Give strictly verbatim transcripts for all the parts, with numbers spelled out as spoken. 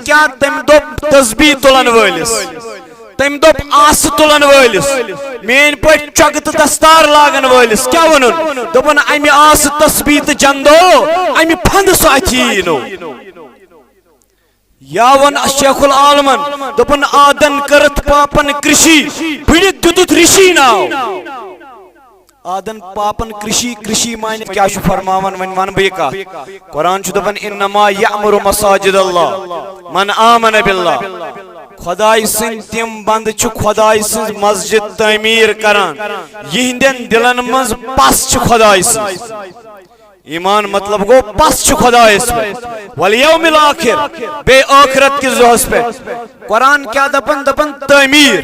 کیٛاہ؟ تٔمۍ دوٚپ تسبیح تُلن وٲلِس، تٔمۍ دوٚپ آسہٕ تُلن وٲلِس، میٲنۍ پٲٹھۍ چۄگہٕ تہٕ دستار لاگن وٲلِس کیٛاہ ووٚنُن؟ دوٚپُن، امہِ آسہٕ تسبیح تہٕ جندو، امہِ پھندٕ سُہ اتھِ یی نہٕ۔ یا ووٚن شیخ العالمن، دوٚپُن، آدن کٔرٕتھ پاپن کرشی، بٕڈِتھ دیُتُتھ رشی ناو۔ آدن پاپن کرشی، کرشی معنی کیٛاہ چھُ فرماوان؟ وۄنۍ وَنہٕ بہٕ یہِ کَتھ۔ قرآن چھُ دَپان، "انما یأمر مساجد اللہ من آمن باللہ"۔ خۄداے سٕنٛدۍ تِم بندٕ چھِ خۄداے سٕنٛز مسجد تعمیٖر کران، یِہنٛدٮ۪ن دِلن منٛز پَژھ چھِ خۄداے سٕنٛز۔ ایمان مطلب گوٚو پَژھ چھِ خۄدایَس پٮ۪ٹھ، والیوم الآخر، بیٚیہِ ٲخرت کِس دۄہَس پٮ۪ٹھ۔ قرآن کیٛاہ دَپان؟ دَپان تعمیٖر۔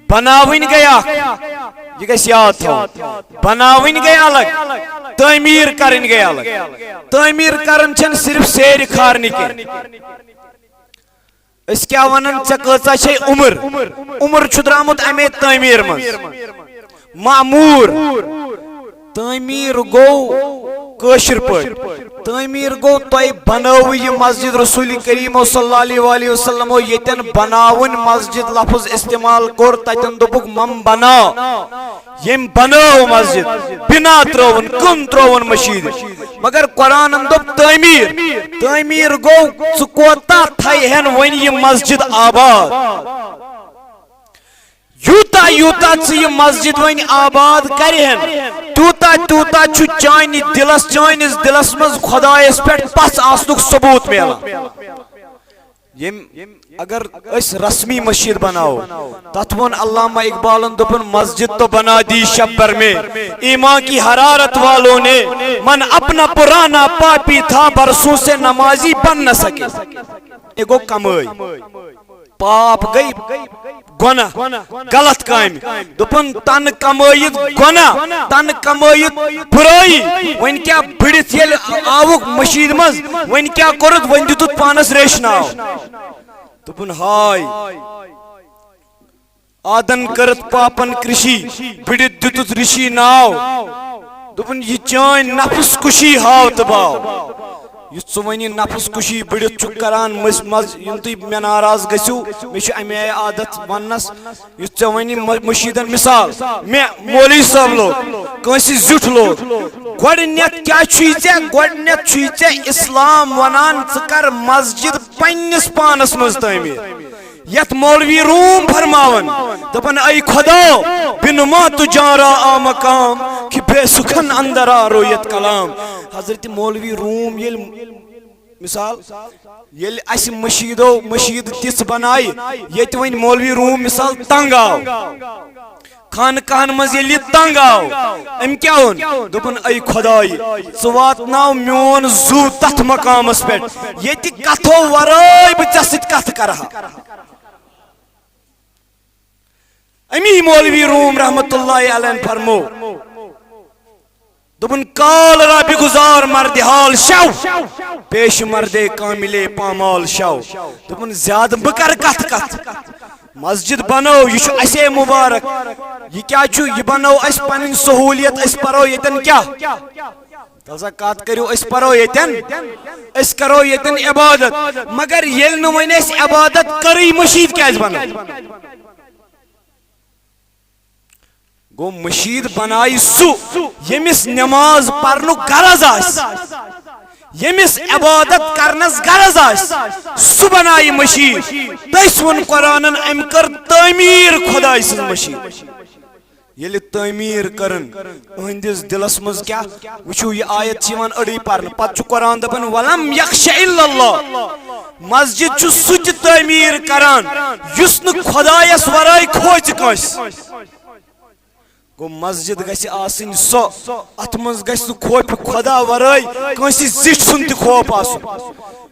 بناوٕنۍ گٔے اکھ، یہِ گژھِ یاد تھاوُن۔ بناوٕنۍ گٔے الگ، تعمیٖر کرٕنۍ گٔے الگ۔ تعمیٖر کرٕنۍ چھَنہٕ صرف سیرِ کھارنہِ کینٛہہ۔ أسۍ کیٛاہ وَنان، ژےٚ کۭژاہ چھے عمر؟ عمر چھُ درٛامُت اَمے تعمیٖر منٛز۔ معموٗر۔ تعمیٖر گوٚو کٲشِر پٲٹھۍ، تعمیٖر گوٚو تۄہہِ بنٲوٕو یہِ مسجد۔ رسول کریٖم صلی اللہ علیہ وآلہ وسلمو ییٚتٮ۪ن بناوٕنۍ مسجد لفظ استعمال کوٚر، تتٮ۪ن دوٚپُکھ، "مم بنا"، ییٚمۍ بنٲو مسجد، بنا ترٲوٕن، کٕن ترٲوٕن مشیٖد۔ مگر قرآنن دوٚپ تعمیٖر۔ تعمیٖر گوٚو ژٕ کوتاہ تھایہِ ہن وۄنۍ یہِ مسجد آباد۔ یوٗتاہ یوٗتاہ ژٕ یہِ مسجد وۄنۍ آباد کرِ ہن، تیوٗتاہ تیوٗتاہ چھُ چانہِ دِلس، چٲنِس دِلس منٛز خۄدایس پٮ۪ٹھ پژھ آسنُک ثبوٗت میلان۔ ییٚمۍ، اگر أسۍ رسمی مشیٖد بناوو، تتھ ووٚن علامہ اقبالن، دوٚپُن، "مسجد تو بنا دی شب بھر میں ایمان کی حرارت والوں نے، من اپنا پرانا پاپی تھا برسوں سے نمازی بن نہ سکے"۔ یہِ گوٚو کمٲے۔ پاپ گٔے گۄناہ، غلط کامہِ۔ دوٚپُن، تَن کمٲیِتھ گۄناہ، تَن کمٲیِتھ بُرٲیی۔ وۄنۍ کیٛاہ بٔڑِتھ ییٚلہِ آوُکھ مٔشیٖد منٛز، وۄنۍ کیٛاہ کوٚرُتھ؟ وۄنۍ دیُتُتھ پانَس ریش ناو۔ دوٚپُن، ہاے، آدن کٔرٕتھ پاپن کرشی، بٔڑِتھ دیُتُتھ رشی ناو۔ دوٚپُن، یہِ چٲنۍ نفس کُشی ہاو تہٕ باو۔ یُس ژٕ وۄنۍ یہِ نفس کُشی بٔڑِتھ چھُکھ کران، مٔنٛزۍ منٛز یِم تُہۍ مےٚ ناراض گٔژھِو، مےٚ چھُ اَمہِ آیہِ عادت وننس، یُس ژےٚ وۄنۍ یہِ مٔ-، مٔشیٖدن مثال، مےٚ مولوی صٲب لوگ، کٲنٛسہِ زیُٹھ لوگ، گۄڈٕنٮ۪تھ کیٛاہ چھُے ژےٚ؟ گۄڈٕنٮ۪تھ چھُے ژےٚ اسلام ونان، ژٕ کر مسجد پننِس پانس منٛز تعمیٖر۔ یتھ مولوی روم فرماون، دپان، "اے خدا، بنما تو جان را آ مقام، کہ بے سخن اندر آ رویت کلام۔" حضرت مولوی روم ییٚلہِ مثال، ییٚلہِ اسہِ مشیدو، مشید تِژھ بنایہِ، ییٚتہِ وۄنۍ مولوی روم مثال تنگ آو، خانقاہن منٛز ییٚلہِ یہِ تنگ آو، أمۍ کیٛاہ ووٚن؟ دوٚپُن، "اے خۄداے، ژٕ واتناو میون زُو تتھ مقامس پٮ۪ٹھ، ییٚتہِ کتھو ورٲے بہٕ ژےٚ سۭتۍ کتھ کرٕ ہا۔" امی مولوی روم رحمت اللہ علیہ فرمو، دوٚپُن، "کال را بگذار مرد حال شو، پیش مرد کامل پامال شو۔" دوٚپُن، زیادٕ مہٕ کر کتھ کتھ۔ مسجد بنٲو، یہِ چھُ اسے مبارک۔ یہِ کیٛاہ چھُ؟ یہِ بنٲو اسہِ پنٕنۍ سہوٗلیت، أسۍ پرو ییٚتٮ۪ن کیٛاہ؟ تازہ کتھ کٔرِو، أسۍ پرو ییٚتٮ۪ن، أسۍ کرو ییٚتٮ۪ن عبادت۔ مگر ییٚلہِ نہٕ وۄنۍ اَسہِ عبادت کٔرٕے، مٔشیٖد کیٛازِ بنٲو؟ گوٚو، مٔشیٖد بنایہِ سُہ، ییٚمِس نٮ۪ماز پرنُک غرض آسہِ، ییٚمِس عبادت کرنس غرض آسہِ، سُہ بنایہِ مٔشیٖد۔ تٔسۍ ووٚن قرآنن، أمۍ کٔر تعمیٖر خۄداے سٕنٛز مٔشیٖد۔ ییٚلہِ تعمیٖر کٔرٕن، أہنٛدِس دِلس منٛز کیٛاہ؟ وٕچھِو، یہِ آیت چھِ یِوان أڑٕے پرنہٕ، پتہٕ چھُ قرآن دپان، "ولم یخش الا اللہ۔" مسجد چھُ سُہ تہِ تعمیٖر کران، یُس نہٕ خۄدایس ورٲے کھوژِ کٲنٛسہِ۔ گوٚو، مسجد گژھِ آسٕنۍ سۄ، اتھ منٛز گژھِ نہٕ خوفِ خۄدا ورٲے کٲنٛسہِ زِٹھۍ سُنٛد تہِ خوف آسُن۔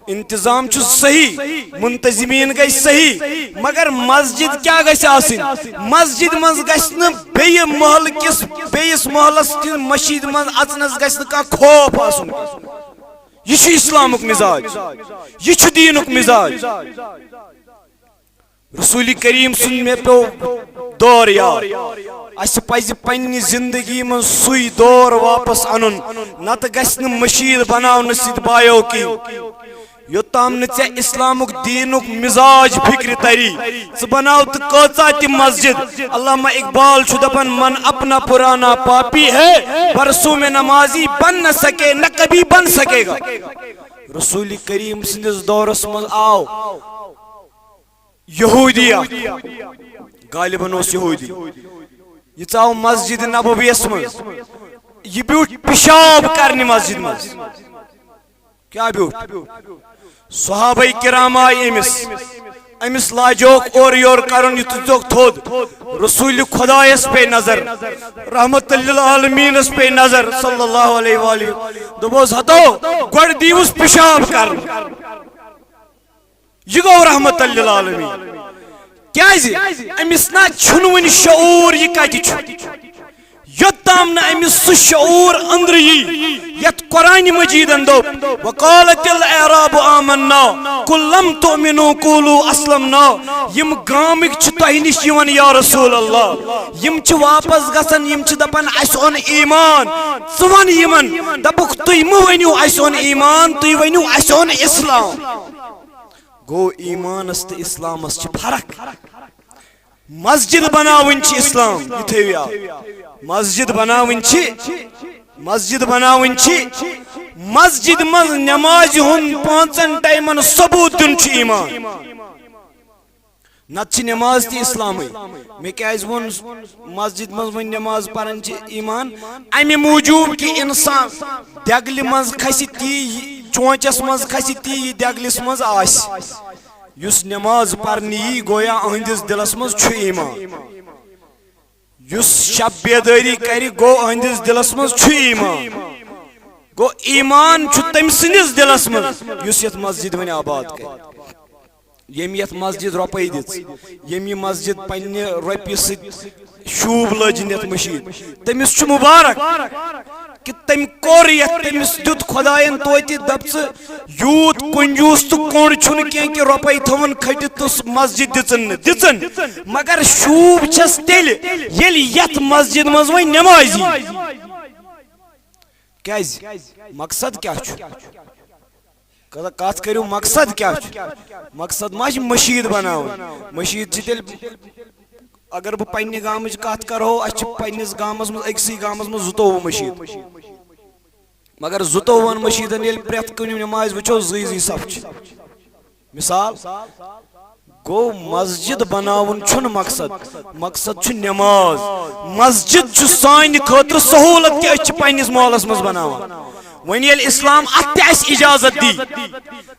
انتظام چھُ صحیح، منتظمین گٔے صحیح، مگر مسجد کیٛاہ گژھِ آسٕنۍ؟ مسجد منٛز گژھِ نہٕ بیٚیہِ محلہٕ کِس بیٚیِس محلس کِس مٔشیٖد منٛز اژنس گژھِ نہٕ کانٛہہ خوف آسُن۔ یہِ چھُ اسلامُک مزاج، یہِ چھُ دیٖنُک مزاج۔ رسول کریم سُنٛد مےٚ پیوٚو دور یاد۔ اسہِ پزِ پننہِ زندگی منٛز سُے دور واپس انُن، نتہٕ گژھِ نہٕ مٔشیٖد بناونہٕ سۭتۍ بایو کِہیٖنۍ۔ یوٚتام نہٕ ژےٚ اسلامُک دینُک مزاج فکرِ تری، ژٕ بناو تہٕ کۭژاہ تہِ مسجد۔ علامہ اقبال چھُ دپان، "من اپنا پرانا پاپی ہے، برسوں میں نمازی بن نہ سکے، نہ کبھی بن سکے گا۔" رسول کریم سٕنٛدِس دورس منٛز آو یہودی اکھ، غالباً اوس یہودی۔ یہِ ژاو مسجد نبویس منٛز، یہِ بیوٗٹھ پِشاب کرنہِ مسجد منٛز۔ کیٛاہ بیوٗٹھ؟ صحابہ کرام آے أمِس، أمِس لاجوکھ اورٕ یورٕ کرُن، یہِ تُلۍزیوکھ تھوٚد۔ رسول خدایس پے نظر، رحمت للعالمینس پے نظر صلی اللہ علیہ وآلہ۔ دوٚپُس، "ہتو، گۄڈٕ دیٖوُس پِشاب کرنہٕ۔" یہِ گوٚو رحمت للعالمین۔ کیازِ؟ أمِس نا چھُنہٕ وُنہِ شعوٗر یہِ کتہِ چھُ۔ یوٚتام نہٕ أمِس سُہ شعوٗر أنٛدرٕ یی، یتھ قرآن مجیدن دوٚپ، "وقالت الاعراب آمنا، قل لم تؤمنوا، قولوا اسلمنا۔" یِم گامٕکۍ چھِ تۄہہِ نِش یِوان، یا رسول اللہ، یِم چھِ واپس گژھان، یِم چھِ دپان، "اسہِ اوٚن ایمان۔" ژٕ وَن یِمن، دپُکھ، "تُہۍ مہٕ ؤنِو، اسہِ اوٚن ایمان، تُہۍ ؤنِو، اسہِ اوٚن اسلام۔" گوٚو، ایمانس تہٕ اسلامس چھِ فرق۔ مسجد بناوٕنۍ چھِ اسلام، یہِ تھٲیِو یاد۔ مسجد بناوٕنۍ چھِ، مسجد بناوٕنۍ چھِ، مسجد منٛز نمازِ ہُنٛد پانٛژن ٹایمن ثبوت دیُن چھُ ایمان۔ نتہٕ چھِ نماز تہِ اسلامٕے۔ مےٚ کیازِ ووٚن مسجد منٛز وۄنۍ نماز پرٕنۍ چھِ ایمان؟ امہِ موٗجوٗب کہِ انسان دٮ۪گلہِ منٛز کھسہِ تی، چونچس منٛز کھسہِ تی، یہِ دٮ۪گلِس منٛز آسہِ۔ یُس نماز پرنہِ یی، گویا أہنٛدِس دِلس منٛز چھُ ایمان۔ یُس شب بیدٲری کرِ، گوٚو أہنٛدِس دِلس منٛز چھُ ایمان۔ گوٚو، ایمان چھُ تٔمۍ سٕنٛدِس دِلس منٛز، یُس یتھ مسجد وۄنۍ آباد کرِ۔ ییٚمۍ یتھ مسجد رۄپے دِژ، ییٚمۍ یہِ مسجد پننہِ رۄپیہِ سۭتۍ شوٗب لٲجِن یتھ مٔشیٖد، تٔمِس چھُ مُبارک کہِ تٔمۍ کوٚر یتھ، تٔمِس دیُت خۄداین توتہِ۔ دپ ژٕ، یوٗت کنجوٗس تہٕ کوٚنٛڈ چھُنہٕ کینٛہہ کہِ رۄپے تھٲوٕن کھٔٹِتھ تہٕ سُہ مسجد دِژٕن نہٕ، دِژٕن۔ مگر شوٗب چھس تیٚلہِ، ییٚلہِ یتھ مسجد منٛز وۄنۍ نماز یی۔ کیازِ؟ مقصد کیٛاہ چھُ؟ کتھ، کتھ کٔرِو، مقصد کیٛاہ چھُ؟ مقصد ما چھِ مٔشیٖد بناوٕنۍ؟ مٔشیٖد چھِ تیٚلہِ، اگر بہٕ پننہِ گامٕچ کتھ کرہو، اسہِ چھِ پننِس گامس منٛز، أکسٕے گامس منٛز زٕتووُہ مٔشیٖد۔ مگر زٕتووُہن مٔشیٖدن ییٚلہِ پرٛٮ۪تھ کُنہِ نمازِ وٕچھو، زٕے زٕے صف چھِ۔ مثال، گوٚو، مسجد بناوُن چھُنہٕ مقصد، مقصد چھُ نماز۔ مسجد چھُ سانہِ خٲطرٕ سہوٗلت کہِ أسۍ چھِ پننِس محلس منٛز بناوان۔ وۄنۍ ییٚلہِ اسلام اتھ تہِ اسہِ اجازت دی،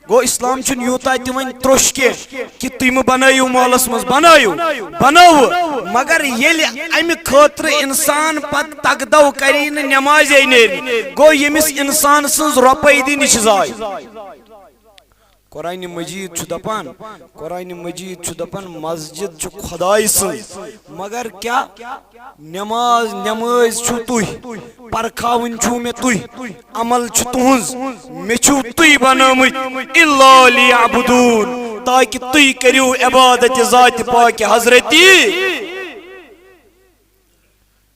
گوٚو، اسلام چھُنہٕ یوٗتاہ تہِ وۄنۍ تروٚش کینٛہہ کہِ تُہۍ مہٕ بنٲیِو محلس منٛز، بنٲیِو، بنٲوٕ۔ مگر ییٚلہِ امہِ خٲطرٕ انسان پتہٕ تگدو کری نہٕ، نمازے نیرِ نہٕ، گوٚو، ییٚمِس انسان سٕنٛز رۄپے دِنۍ، یہِ چھِ ضایع۔ قرآن مجید چھُ دپان، قرآن مجید چھُ دپان، مسجد چھُ خداے سٕنٛز۔ مگر کیٛاہ؟ نماز، نمٲز چھُو تُہۍ، پرکھاوٕنۍ چھُو مےٚ تُہۍ، عمل چھُ تُہنٛز، مےٚ چھُو تُہۍ بنٲومٕتۍ۔ الا لیعبدون، تاکہِ تُہۍ کٔرِو عبادت ذاتِ پاکِ حضرتی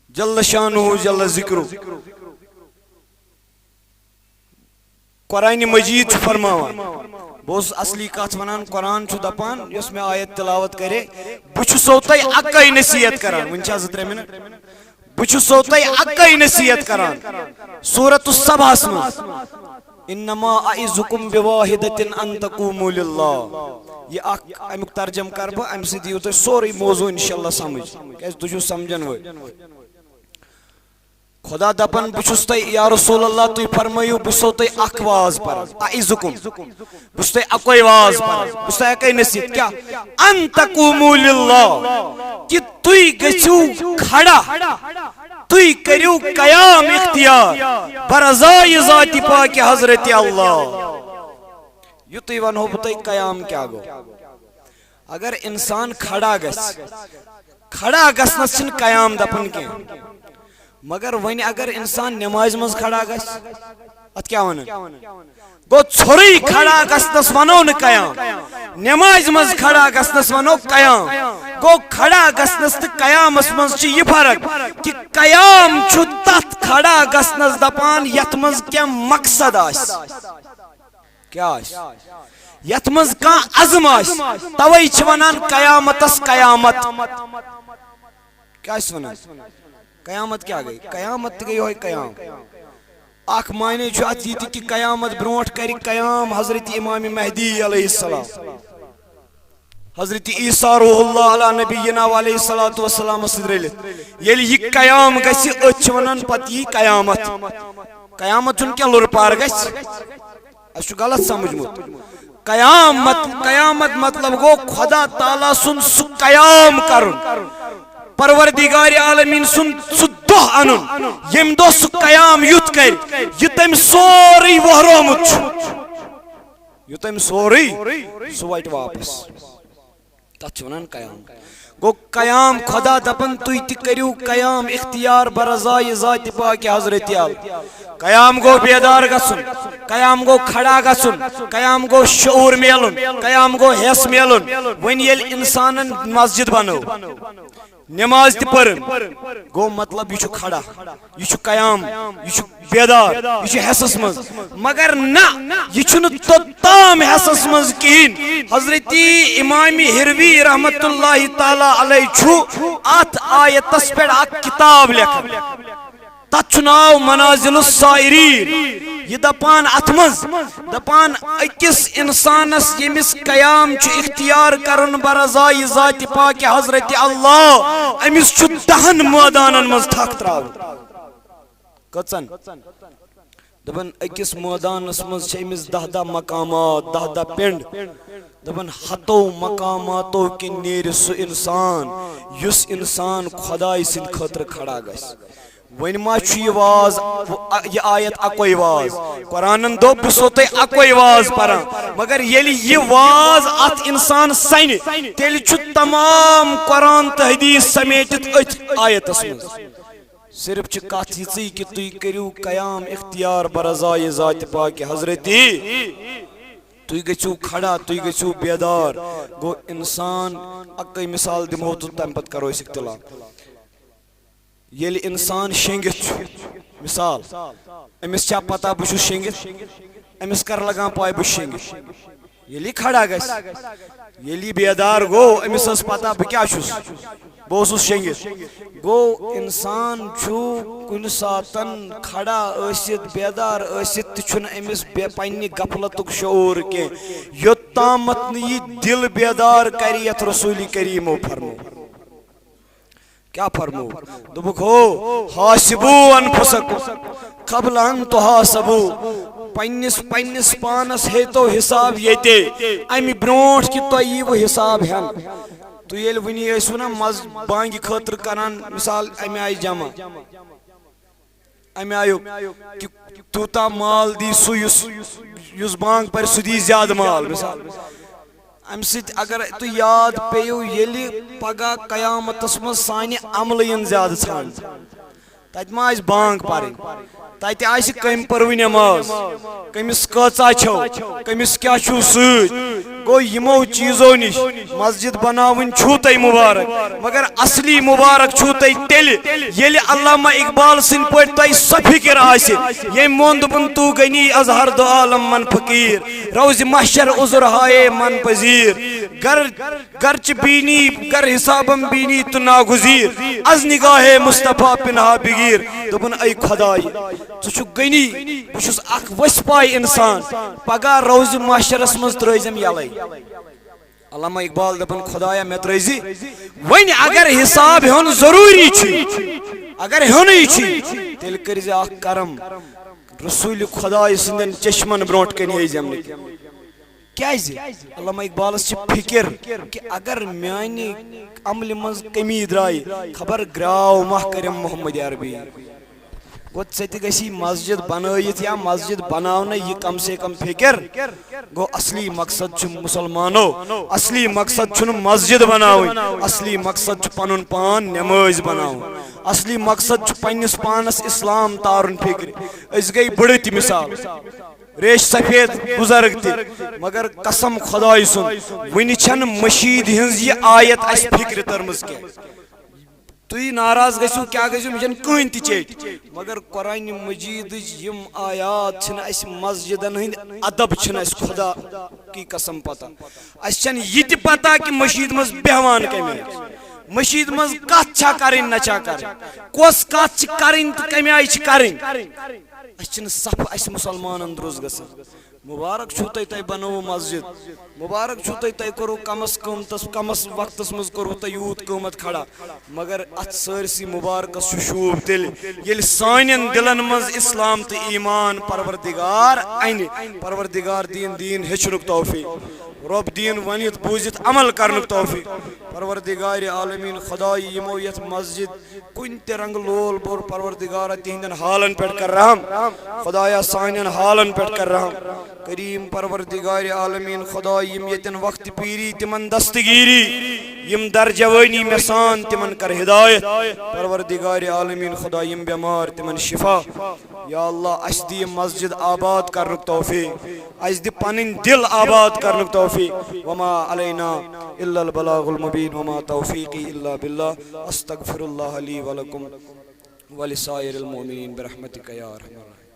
جل شانہ جل ذکرہ۔ قرآن مجید چھُ فرماوان، بہٕ اوسُس اصلی کتھ ونان، قرآن چھُ دپان، یۄس مےٚ آیت تلاوت کرے، بہٕ چھُسو تۄہہِ اکٕے نصیحت کران، وُنہِ چھا زٕ ترٛےٚ منٹ؟ بہٕ چھُسو تۄہہِ اکٕے نصیحت کران، سورۃ الصبحس منٛز، "انما اعظکم بواحدۃ ان تقوموا للہ۔" یہِ اکھ، امیُک ترجمہٕ کرٕ بہٕ، امہِ سۭتۍ یِیو تۄہہِ سورُے موضوع انشاءاللہ سمجھ، کیازِ تُہۍ چھِو سمجھن وٲلۍ۔ خدا دپان، بہٕ چھُس تۄہہِ، یا رسول اللہ، تُہۍ فرمٲیِو، بہٕ چھُسو تۄہہِ اکھ واز پران، اعظکم۔ بہٕ چھُس تۄہہِ اکوے واز پران، بہٕ چھُس تۄہہِ اکوے نصیحت۔ کیٛاہ؟ ان تقوموا للہ، کہِ تُہۍ گٔژھِو کھڑا، تُہۍ کٔرِو قیام اختیار برضایِ ذاتِ پاکِ حضرت اللہ۔ یُتُے ونہو بہٕ تۄہہِ قیام کیٛاہ گوٚو۔ اگر انسان کھڑا گژھِ، کھڑا گژھنس چھِنہٕ قیام دپان کینٛہہ، مگر وۄنۍ اگر انسان نمازِ منٛز کھڑا گژھِ، اتھ کیٛاہ ونان؟ گوٚو، ژھورُے کھڑا گژھنس ونو نہٕ قیام، نمازِ منٛز کھڑا گژھنس ونو قیام۔ گوٚو، کھڑا گژھنس تہٕ قیامس منٛز چھِ یہِ فرق کہِ قیام چھُ تتھ کھڑا گژھنس دپان یتھ منٛز کینٛہہ مقصد آسہِ۔ کیٛاہ آسہِ؟ یتھ منٛز کانٛہہ عزم آسہِ، توے چھِ ونان قیامتس قیامت۔ کیٛاہ چھِ ونان؟ قیامت کیٛاہ گٔے؟ قیامت تہِ گٔے یِہوٚے قیام۔ اکھ معنی چھُ اتھ یہِ تہِ کہِ قیامت برونٛٹھ کرِ قیام حضرت امام مہدی علیہ السلام۔ حضرت عیسیٰ روح اللہ علیہ نبینا و علیہ الصلوۃ والسلام سۭتۍ رٔلِتھ۔ ییٚلہِ یہِ قیام گژھِ، أتھۍ چھِ ونان پتہٕ یی قیامت۔ قیامت چھُنہٕ کینٛہہ لُرٕ پار گژھِ۔ اَسہِ چھُ غلط سمجھمُت۔ قیامت، قیامت مطلب گوٚو خدا تعالیٰ سُنٛد سُہ قیام کرُن۔ پروردگار عالمین سُنٛد سُہ دۄہ انُن، ییٚمہِ دۄہ سُہ قیام یُتھ کرِ، یہِ تٔمۍ سورُے وہرومُت چھُ۔ یہِ تٔمۍ سورُے سُہ وَٹہِ واپس۔ تَتھ چھِ وَنان قیام۔ گوٚو قیام، خدا دَپان، تُہۍ تہِ کٔرِو قیام اختیار برضایہِ ذاتِ پاکِ حضرت اعلیٰ۔ قیام گوٚو بیدار گژھُن، قیام گوٚو کھڑا گژھُن، قیام گوٚو شعوٗر میلُن، قیام گوٚو حٮ۪س میلُن۔ وۄنۍ ییٚلہِ اِنسانَن مسجد بنٲو، نماز تہِ پٔرٕن، گوٚو مطلب یہِ چھُ کھڑا، یہِ چھُ قیام، یہِ چھُ بیدار، یہِ چھُ حٮ۪سس منٛز۔ مگر نہ، یہِ چھُنہٕ توٚتام حٮ۪سس منٛز کِہیٖنۍ۔ حضرت امام ہروی رحمتہ اللہ تعالیٰ علیہ چھُ اتھ آیتس پٮ۪ٹھ اکھ کتاب لیکھان۔ تتھ چھُ ناو منازل السائرین۔ یہِ دپان اتھ منٛز، دپان أکِس انسانس ییٚمِس قیام چھُ اختیار کرُن برضایہِ ذاتِ پاکِ حضرت اللہ، أمِس چھُ دہن مٲدانن منٛز تھکھ تراوُن۔ کٔژن؟ دپان أکِس مٲدانس منٛز چھِ أمِس دَہ دَہ مقامات، دَہ دَہ پِنڈ۔ دپان ہتو مقاماتو کِنۍ نیرِ سُہ انسان، یُس انسان خدایہِ سٕنٛدِ خٲطرٕ کھڑا گژھِ۔ وۄنۍ ما چھُ یہِ واز، یہِ آیت اکوے واز؟ قرآنن دوٚپ، بہٕ چھُسو تۄہہِ اکوے واز پران، مگر ییٚلہِ یہِ واز اتھ انسان سنہِ، تیٚلہِ چھُ تمام قرآن تہٕ حدیث سمیٹِتھ أتھۍ آیتس منٛز۔ صرف چھِ کتھ یِژٕے کہِ تُہۍ کٔرِو قیام اختیار برضایہِ ذاتِ پاکِ حضرتی۔ تُہۍ گٔژھِو کھڑا، تُہۍ گٔژھِو بیدار۔ گوٚو انسان، اکٕے مثال دِمہو تہٕ تمہِ پتہٕ کرو أسۍ اختلاف۔ ییٚلہِ انسان شیٚنگِتھ چھُ، مثال، أمِس چھا پتہ بہٕ چھُس شیٚنگِتھ؟ أمِس کر لگان پاے بہٕ چھُس شیٚنگِتھ؟ ییٚلہِ یہِ کھڑا گژھِ، ییٚلہِ یہِ بیدار گوٚو، أمِس ٲس پتہ بہٕ کیٛاہ چھُس، بہٕ اوسُس شیٚنگِتھ۔ گوٚو انسان چھُ کُنہِ ساتن کھڑا ٲسِتھ، بیدار ٲسِتھ تہِ چھُنہٕ أمِس بے-، پننہِ غفلتُک شعوٗر کینٛہہ، یوٚتامَتھ نہٕ یہِ دِل بیدار کرِ یتھ رسول کریمو فرمو۔ کیٛاہ فرموو؟ دوٚپُکھ، ہو، حاسبو انفسکم قبل ان تحاسبو۔ پننِس، پننِس پانس ہیٚتو حساب ییٚتے، امہِ برونٛٹھ کہِ تۄہہِ ییٖوٕ حساب ہٮ۪نہٕ۔ تُہۍ ییٚلہِ وُنی ٲسِو نا مز-، بانگہِ خٲطرٕ کران، مثال، امہِ آیہِ جمع، امہِ آیُک کہِ تیوٗتاہ مال دی سُہ، یُس، یُس بانگ پرِ، سُہ دی زیادٕ مال، مثال۔ امہِ سۭتۍ اگر تُہۍ یاد پیٚیِو، ییٚلہِ پگاہ قیامتس منٛز سانہِ عملہٕ یِن زیادٕ ژھانٛڈنہٕ، تتہِ ما آسہِ بانگ پرٕنۍ، تتہِ آسہِ کٔمۍ پٔرٕو نٮ۪ماز، کٔمِس کۭژاہ چھو، کٔمِس کیٛاہ چھُو سۭتۍ۔ گوٚو، یِمو چیٖزو نِش مسجد بناوٕنۍ چھُو تۄہہِ مُبارک، مگر اصلی مُبارک چھُو تۄہہِ تیٚلہِ، ییٚلہِ علامہ اقبال سٕنٛدۍ پٲٹھۍ تۄہہِ سۄ فکر آسہِ، ییٚمۍ ووٚن، دوٚپُن، تو غنی از ہر دو عالم من فقیر، روزِ محشر عذر ہائے من پذیر۔ گر، گرچہ بینی، گر حسابم بینی تو ناگزیر، از نگاہ مصطفیٰ پنہا بگیر۔ دوٚپُن، اے خدایہِ، ژٕ چھُکھ غنی، بہٕ چھُس اکھ وسہِ پایہِ انسان، پگاہ روزِ محشرس منٛز ترٲیزٮ۪م یلے۔ علامہ اقبال دپان، خدایا مےٚ ترٲیزِ۔ وۄنۍ اگر حساب ہیوٚن ضروٗری چھُ، اگر ہیوٚنُے چھُ، تیٚلہِ کٔرزِ اکھ کرم، رسول خدایہِ سٕنٛدٮ۪ن چشمن برونٛٹھ کنہِ ہیٚیزٮ۪م نہٕ۔ کیازِ؟ علامہ اقبالس چھِ فکر کہِ اگر میانہِ عملہِ منٛز کمی درٛایہِ، خبر گراو ما کرٮ۪م محمد عربی۔ گوٚو، ژےٚ تہِ گژھی مسجد بنٲیِتھ یا مسجد بناونَے یہِ کم سے کم فکر۔ گوٚو، اصلی مقصد چھُ مسلمانو، اصلی مقصد چھُنہٕ مسجد بناوٕنۍ، اصلی مقصد چھُ پنُن پان نمٲز بناوُن، اصلی مقصد چھُ پننِس پانس اسلام تارُن فکرِ۔ أسۍ گٔے بٕڑٕ تہِ مثال، ریش سفید بزرگ تہِ، مگر قسم خدایہِ سُنٛد، وُنہِ چھنہٕ مشیٖد ہٕنٛز یہِ آیت اسہِ فکرِ تٔرمٕژ کینٛہہ۔ تُہۍ ناراض گٔژھِو، کیٛاہ گٔژھِو، مےٚ چھَنہٕ کٕہٕنۍ تہِ چیٚٹۍ۔ مگر قرآنِ مجیدٕچ یِم آیات چھِنہٕ اَسہِ مسجدن ہٕنٛدۍ ادب چھِنہٕ اَسہِ خدا کی قسم پتہ۔ اَسہِ چھَنہٕ یہِ تہِ پتہ کہِ مٔشیٖد منٛز بیٚہوان کَمہِ آیہِ چھِ۔ مٔشیٖد منٛز کَتھ چھا کَرٕنۍ نہ چھا کَرٕنۍ۔ کۄس کَتھ چھِ کَرٕنۍ تہٕ کَمہِ آیہِ چھِ کَرٕنۍ۔ اَسہِ چھِنہٕ صفہٕ اَسہِ مُسلمانَن درٛوٚس گژھان۔ مُبارک چھُو تۄہہِ، تۄہہِ بنٲوٕو مسجد۔ مُبارک چھُو تۄہہِ، تۄہہِ کوٚروٕ کَمَس قۭمتَس، کَمَس وقتَس منٛز کوٚروٕ تۄہہِ یوٗت قۭمَت کھڑا۔ مگر اَتھ سٲرسٕے مُبارکَس چھُ شوٗب تیٚلہِ، ییٚلہِ سانٮ۪ن دِلَن منٛز اِسلام تہٕ ایٖمان پروردگار اَنہِ۔ پروردگار دِیِن دیٖن ہیٚچھنُک توفیٖق۔ رۄب دِیِن ؤنِتھ بوٗزِتھ عمل کرنُک توفیٖق۔ پروردگار عالمیٖن خدایہِ، یِمو یَتھ مسجد کُنہِ تہِ رنگہٕ لول بوٚر، پروردگارا تِہنٛدٮ۪ن حالن پٮ۪ٹھ کر رحم۔ خدایا سانٮ۪ن حالن پٮ۪ٹھ کر رحم۔ کریم پروردگار عالمیٖن خدایہِ، یِم ییٚتٮ۪ن وقت پیٖری تِمن دستگیٖری، یِم در جوٲنی مےٚ سان تِمن کر ہدایت۔ پروردگار عالمیٖن خدا، یِم بٮ۪مار تِمن شفا۔ یا اللہ، اَسہِ دِ یہِ مسجد آباد کرنُک توفیٖق، اَسہِ دِ پنٕنۍ دِل آباد کرنُک توفیٖق۔ وما علینا الا البلاغ المبین، وما توفیقی الا باللہ۔ استغفر اللہ لی ولکم ولسائر المؤمنین برحمتک یا ارحم الراحمین۔